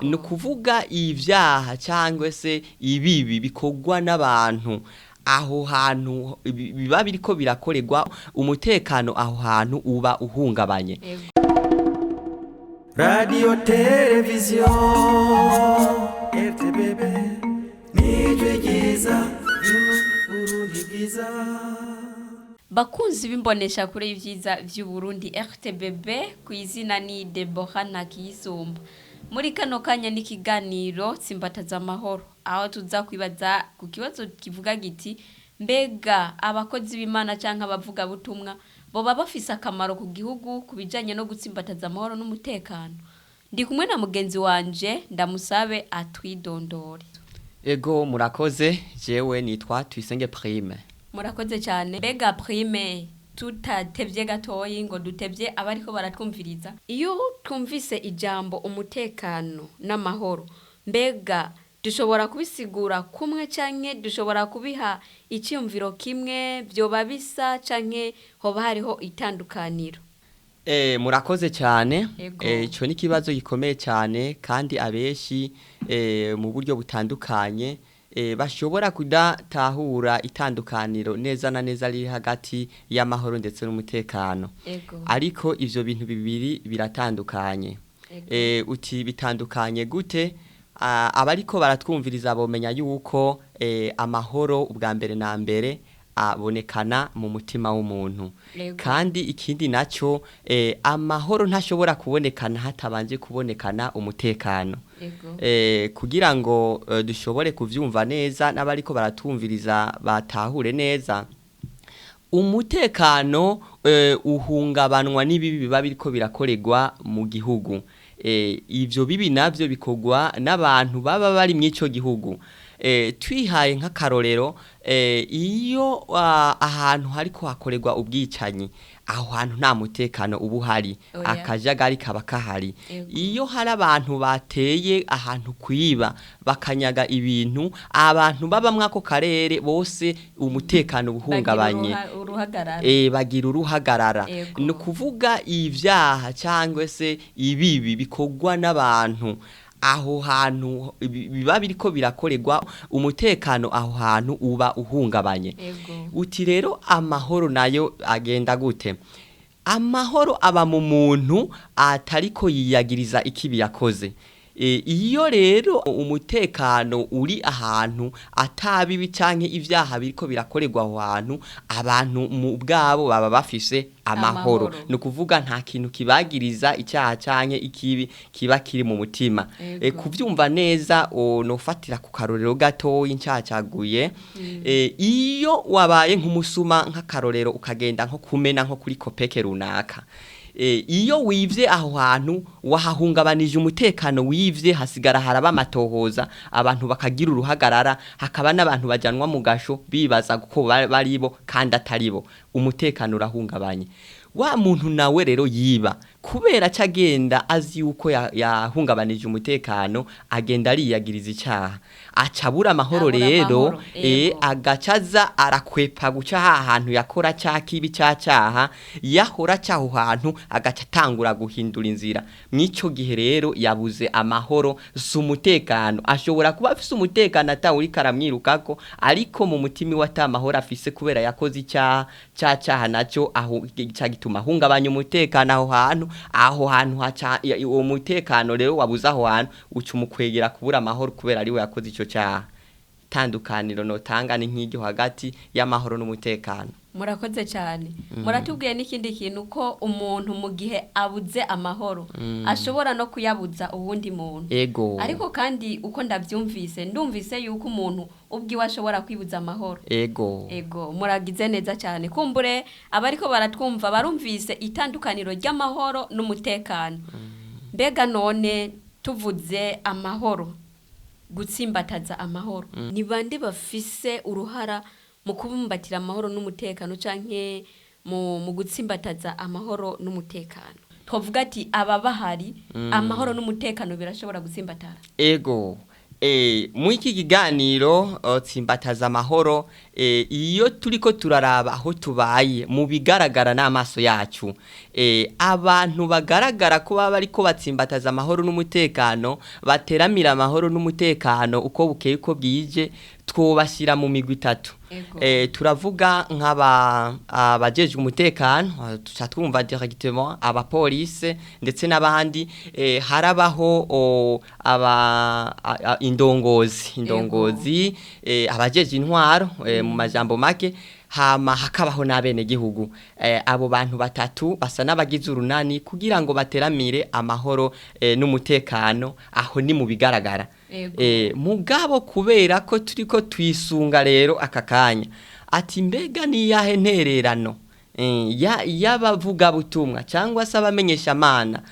Ni ukuvuga ivyaha cyangwa se ibibi bikorwa n'abantu aho hantu biba biriko birakorerwa, umutekano aho hantu uba uhungabanye. Radiyo televiziyo RTBB nijwi ryiza ry'Uburundi bwiza. Bakunzi b'imbonesha kure y'ivyiza vy'Uburundi RTBB, ku izina ni Deborah Ntakiyisumba. Muri kano kanya n'ikiganiro Tsimbataza Amahoro, aho tuza kwibaza ku kibazo kivuga giti: mbega abakozi b'Imana canke abavugabutumwa boba bafise akamaro ku gihugu ku bijanye no gutsimbataza amahoro n'umutekano? Ndi kumwe na mugenzi wanje, ndamusabe atwidondore. Ego, murakoze, jewe nitwa Tuyisenge Prime. Murakoze cyane. Mbega Prime, tutatevye gatoyi ngo dutevye abariko baratwumviriza, iyo twumvise ijambo umutekano n'amahoro, mbega dushobora kubisigura kumwe canke dushobora kubiha iciyumviro kimwe? Vyoba bisa canke hoba hariho itandukaniro? Murakoze cyane. Ego. Ico ni ikibazo gikomeye cyane, kandi abenshi mu buryo butandukanye bashobora kudatahura itandukaniro neza na neza riri hagati y'amahoro ndetse n'umutekano. Ariko ivyo bintu bibiri biratandukanye. Uti bitandukanye gute? Abariko baratwumviriza bomenya yuko amahoro ubwa mbere na mbere abonekana mu mutima w'umuntu. Kandi ikindi naco, amahoro ntashobora kubonekana hatabanje kubonekana umutekano. Kugira ngo dushobore kuvyumva neza n'abariko baratumviriza batahure neza, umutekano uhungabanwa n'ibibi biba biriko birakorerwa mu gihugu. Ivyo bibi navyo bikorwa n'abantu baba bari mw'ico gihugu. Twihaye nk'akarorero, iyo ahantu hariko hakorerwa ubwicanyi, aho hantu nta mutekano uba uhari, Oya. akajagari kaba kahari. Iyo hari abantu bateye ahantu kwiba bakanyaga ibintu, abantu baba mwako karere bose umutekano uba Bagira uhungabanye. uruhagarara. Bagira uruhagarara. Ni ukuvuga ivyaha cyangwa se ibibi bikorwa n'abantu aho hantu biba biriko birakorerwa, umutekano aho hantu uba uhungabanye. Uti rero amahoro nayo agenda gute? Amahoro aba mu muntu atariko yiyagiriza ikibi yakoze. Iyo rero umutekano uri ahantu atabibi canke ivyaha biriko birakorerwa aho hantu, abantu mu bwabo baba bafise amahoro. Amahoro. Ni ukuvuga nta kintu kibagiriza icyaha canke ikibi kiba kiri mu mutima. Kuvyumva neza, nofatira ku karorero gatoyi ncacaguye. Iyo wabaye nk'umusuma, nk'akarorero, ukagenda nko kumena nko kuri kopeke runaka, iyo wivye aho hantu wahahungabanije umutekano, wivye hasigara haraba amatohoza, abantu bakagira uruhagarara, hakaba n'abantu bajanwa mu gasho bibaza ko baribo kandi ataribo, umutekano urahungabanye. Wa muntu nawe rero yiba, kubera aca agenda azi yuko yahungabanije umutekano, agenda ariyagiriza icaha, aca abura amahoro. Abura Rero amahoro, ego. agaca aza arakwepa guca ha hantu yakora ca kibi, ca caha yahora aca aho hantu, agaca atangura guhindura inzira. Mw'ico gihe rero yabuze amahoro, si umutekano. Ashobora kuba afise umutekano atawuriko aramwirukako, ariko mu mutima iwe ata mahoro afise kubera yakoze icaha. Ca caha naco aho ca gituma ahungabanya umutekano aho hantu, aho hantu haca uwo mutekano rero wabuze aho hantu uca umukwegera kubura amahoro kubera ariwe yakoze ico caha. Itandukaniro notanga ni nk'iryo hagati y'amahoro n'umutekano. Murakoze cyane. Muratubwiye n'ikindi kintu, ko umuntu mu gihe abuze amahoro ashobora no kuyabuza uwundi muntu. Ariko kandi uko ndabyumvise, ndumvise yuko umuntu ubwiwe ashobora kwibuza amahoro. Ego, muragize neza cyane. Kumbure abariko baratwumva barumvise itandukaniro ry'amahoro n'umutekano. Mbega none tuvuze amahoro, gutsimbataza amahoro, ni bande bafise uruhara mu kubumbatira amahoro n'umutekano canke mu gutsimbataza amahoro n'umutekano? Twavuga ati aba bahari, amahoro n'umutekano birashobora gutsimbatara. Ego. Muri iki kiganiro tsimbataza amahoro, Iyo turiko turaraba aho tubaye mu bigaragara n'amaso yacu, abantu bagaragara ko baba bariko batsimbataza amahoro n'umutekano, bateramira amahoro n'umutekano uko bukeye uko bwije, twobashyira mu migwi itatu. Turavuga nk'aba abajejwe umutekano, tuca twumva directement abapolisi ndetse n'abandi. Harabaho aba indongozi, abajejwe intwaro, mu majambo make, hama hakabaho n'abenegihugu. Abo bantu batatu basa n'abagize urunani kugira ngo bateramire amahoro n'umutekano, aho ni mu bigaragara. Mugabo kubera ko turiko twisunga rero aka kanya ati mbega niyahe ntererano y'abavugabutumwa cyangwa se abamenyeshamana,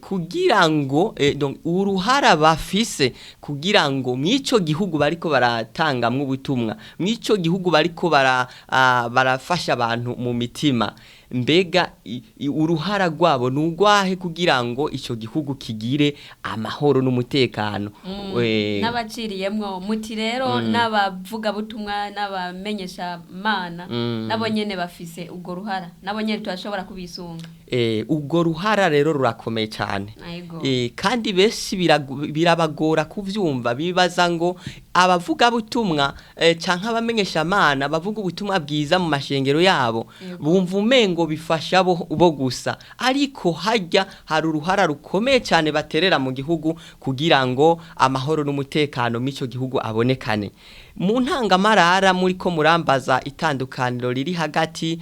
kugira ngo donc uruhara bafise kugira ngo mw'ico gihugu bariko baratangamwo ubutumwa, mw'ico gihugu bariko barafasha abantu mu mitima, mbega uruhara rwabo ni urwahe kugira ngo ico gihugu kigire amahoro n'umutekano? N'abaciriyemwo muti rero n'abavugabutumwa n'abamenyeshamana nabo nyene bafise ubwo ruhara, nabo nyene turashobora kubisunga. Ubwo ruhara rero rurakomeye cyane. Kandi benshi birabagora kuvyumva, bibaza ngo abavugabutumwa canke abamenyeshamana bavuga ubutumwa bwiza mu mashengero yabo, bumva umengo bifasha bo gusa, ariko harya hari uruhara rukomeye cyane baterera mu gihugu kugira ngo amahoro n'umutekano mw'ico gihugu abonekane. Mu ntangamarara muri ko murambaza itandukaniro riri hagati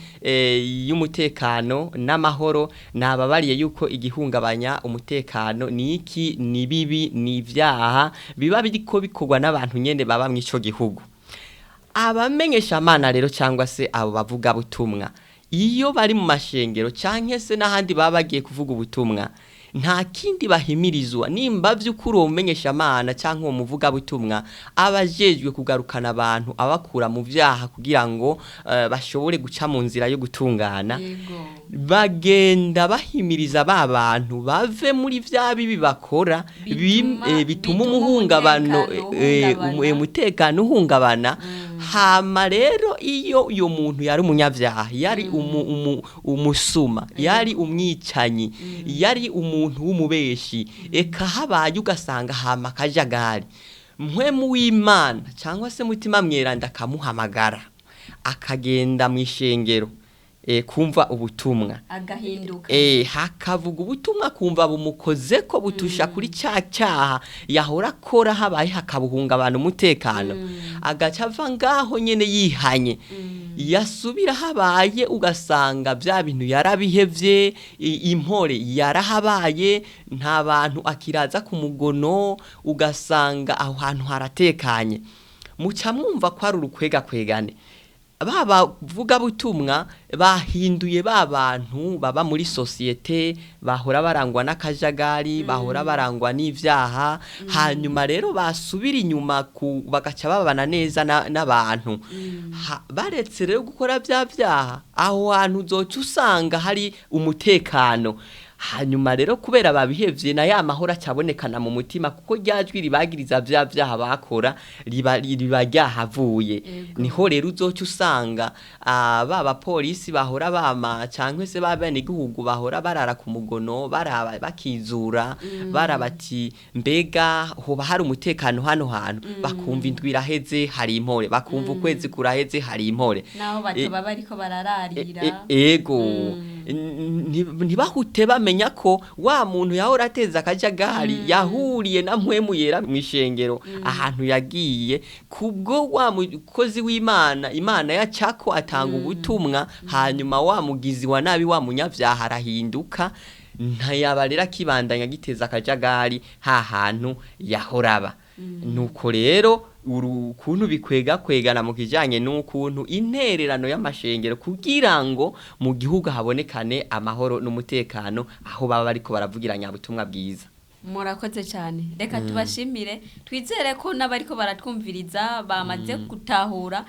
y'umutekano n'amahoro, nababariye yuko igihungabanya umutekano ni iki? Ni bibi, ni ivyaha biba biriko bikorwa n'abantu nyene baba mw'ico gihugu. Abamenyeshamana rero cyangwa se abo bavuga butumwa, iyo bari mu mashengero canke se n'ahandi baba bagiye kuvuga ubutumwa, nta kindi bahimirizwa. Nimba vy'ukuri uwo mumenyeshamana canke uwo muvugabutumwa aba ajejwe kugarukana abantu abakura mu vyaha kugira ngo bashobore guca mu nzira yo gutungana, bagenda bahimiriza ba bantu bave muri vya bibi bakora bituma umuhungabano, umutekano uhungabana. Hama rero iyo uyo muntu yari umunyavyaha, yari umusuma, yari umwicanyi, yari umuntu w'umubeshi, eka habaye ugasanga hama akajagari, mpwemu w'Imana cyangwa se mutima mweranda akamuhamagara akagenda mu ishengero kumva ubutumwa, agahinduka, hakavuga ubutumwa kumva bumukoze ko butusha kuri cya cyaha yahora akora, habaye hakabuhungabana umutekano, agaca ava ngaho nyene yihanye. Yasubira habaye ugasanga bya bintu yarabihevye, impore yarahabaye, nta bantu akiraza ku mugono, ugasanga aho hantu haratekanye. Muca mwumva ko ari urukwega kwegane, ba bavugabutumwa bahinduye ba bantu baba muri sosiyete bahora barangwa n'akajagari, bahora barangwa n'ivyaha, hanyuma rero basubira inyuma bagaca babana neza n'abantu. Baretse rero gukora vya vyaha, aho hantu uzoca usanga hari umutekano. Hanyuma rero kubera babihevye, na ya mahoro acabonekana mu mutima, kuko rya jwi ribagiriza vya vyaha bakora riba ryahavuye. Niho rero uzoca usanga ba bapolisi bahora bama canke se ba benegihugu bahora barara ku mugono, baraba bakizura, baraba ati mbega hoba hari umutekano hano hantu, bakumva indwi iraheze hari impore, bakumva ukwezi kuraheze hari impore, naho batoba bariko barararira. Ego, ntibahute bamenya ko wa muntu yahora ateza akajagari yahuriye na mpwemu yera mu ishengero ahantu yagiye kubwo wa mukozi w'Imana, Imana yacako atanga ubutumwa, hanyuma wa mugizi wa nabi wa munyavyaha arahinduka, ntayaba rero akibandanya agiteza akajagari ha hantu yahoraba. Nuko rero ukuntu bikwega kwegana mu kijanye n'ukuntu intererano y'amashengero kugira ngo mu gihugu habonekane amahoro n'umutekano aho baba bariko baravugira nyabutumwa bwiza. Murakoze cyane, reka tubashimire, twizere ko n'abariko baratwumviriza bamaze gutahura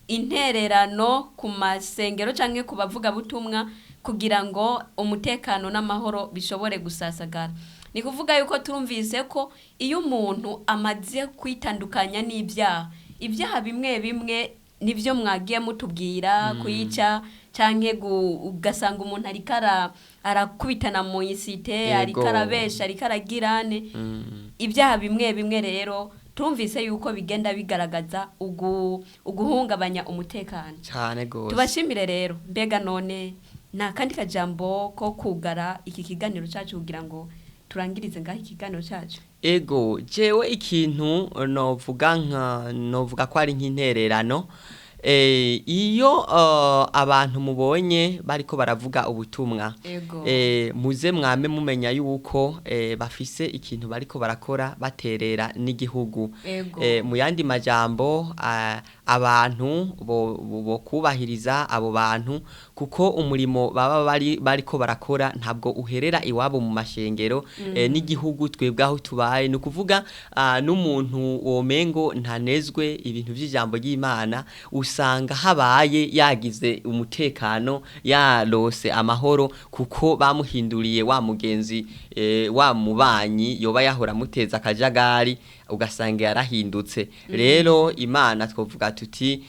intererano ku masengero canke ku bavugabutumwa kugira ngo umutekano n'amahoro bishobore gusasagara. Ni kuvuga yuko turumvise ko iyo umuntu amaze kwitandukanya n'ibyaha, ibyaha bimwe bimwe Nivyo mwagiye mutubwira kuyica canke ugasanga umuntu ariko arakubitana mu isite, ariko arabesha, ariko aragirane ibyaha bimwe bimwe. Rero turumvise yuko bigenda bigaragaza uguhungabanya umutekano. Cyane gose. Tubashimire rero. Mbega none nta kandi kajambo ko kugara iki kiganiro cyacu kugira ngo turangirize ngaho ikiganiro cyacu? Ego, jewe ikintu novuga nka novuga ko ari nk'intererano, iyo abantu mubonye bariko baravuga ubutumwa, muze mwame mumenya yuko bafise ikintu bariko barakora baterera n'igihugu. Mu yandi majambo, abantu bo kubahiriza abo bantu, kuko umurimo baba bariko barakora ntabwo uherera iwabo mu mashengero, n'igihugu twebwe aho tubaye. Ni ukuvuga n'umuntu womengo ntanezwe ibintu by'ijambo ry'Imana, usanga habaye yagize umutekano, yarose amahoro, kuko bamuhinduriye wa mugenzi, wa mubanyi yoba yahora amuteza akajagari, ugasanga yarahindutse. Rero Imana twovuga tuti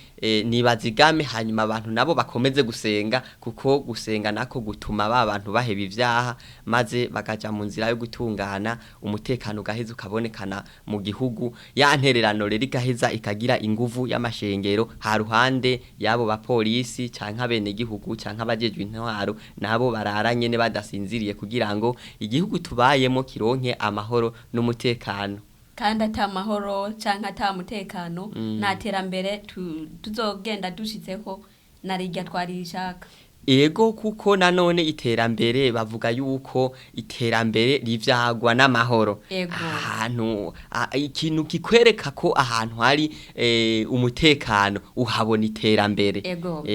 nibazigame, hanyuma abantu nabo bakomeze gusenga, kuko gusenga nako gutuma ba bantu baheba ivyaha maze bakaja mu nzira yo gutungana, umutekano ugaheza ukabonekana mu gihugu. Ya ntererano rero igaheza ikagira inguvu y'amashengero ha ruhande y'abo bapolisi canke abenegihugu canke abajejwe intwaro, nabo barara nyene badasinziriye kugira ngo igihugu tubayemo kironke amahoro n'umutekano. Kandi ata mahoro canke ata mutekano, nta terambere tuzogenda dushitseko na rirya twarishaka. Ego, kuko nanone iterambere bavuga yuko iterambere rivyagwa n'amahoro. Ahantu ikintu kikwereka ko ahantu hari umutekano, uhabona iterambere.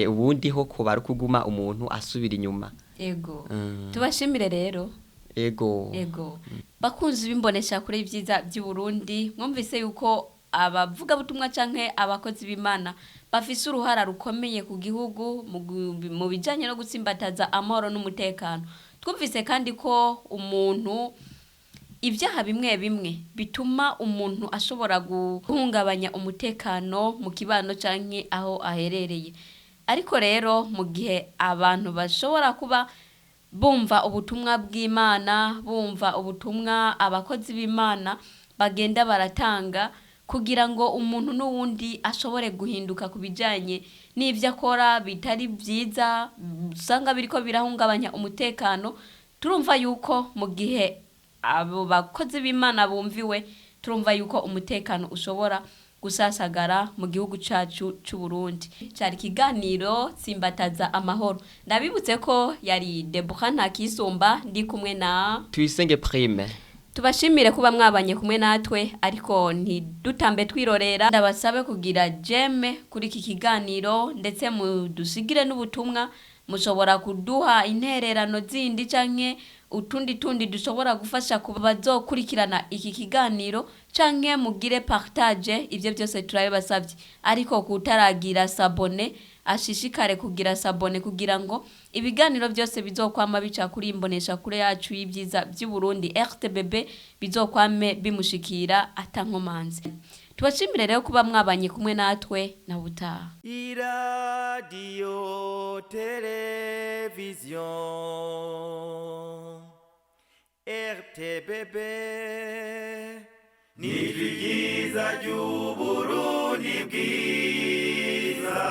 Ubundi ho ko bari kuguma umuntu asubira inyuma. Ego, tubashimire rero. Ego. Ego, bakunzi b'imbonesha kure ibyiza by'u Burundi, mwumvise yuko abavugabutumwa canke abakozi b'Imana bafise uruhara rukomeye ku gihugu mu bijanye no gutsimbataza amahoro n'umutekano. Twumvise kandi ko umuntu ibyaha bimwe bimwe bituma umuntu ashobora guhungabanya umutekano mu kibano canke aho aherereye. Ariko rero mu gihe abantu bashobora kuba bumva ubutumwa bw'Imana, bumva ubutumwa abakozi b'Imana bagenda baratanga kugira ngo umuntu n'uwundi ashobore guhinduka ku bijyanye n'ibyo akora bitari byiza, usanga biriko birahungabanya umutekano. Turumva yuko mu gihe abo bakozi b'Imana bumviwe, turumva yuko umutekano ushobora gusasagara mu gihugu cacu c'u Burundi. Cari ikiganiro Tsimbataza Amahoro. Ndabibutse ko yari Deborah Ntakisumba, ndi kumwe na Tuyisenge Prime. Tubashimire kuba mwabanye kumwe natwe, ariko ntidutambe twirorera. Ndabasabe kugira j'aime kuri iki kiganiro, ndetse mudusigire n'ubutumwa. Mushobora kuduha intererano zindi canke utundi tundi dushobora gufasha ku bazokurikirana iki kiganiro, canke mugire partage. Ivyo byose turabibasavye. Ariko kutaragira s'abonner, ashishikare kugira s'abonner kugira ngo ibiganiro byose bizokwama bica kuri imbonesha kure yacu y'ibyiza by'u Burundi RTBB bizokwame bimushikira atankomanzi. Tubashimire rero kuba mwabanye kumwe natwe na butaha. Iradiyo televiziyo RTBB ni ryiza ry'Uburundi bwiza.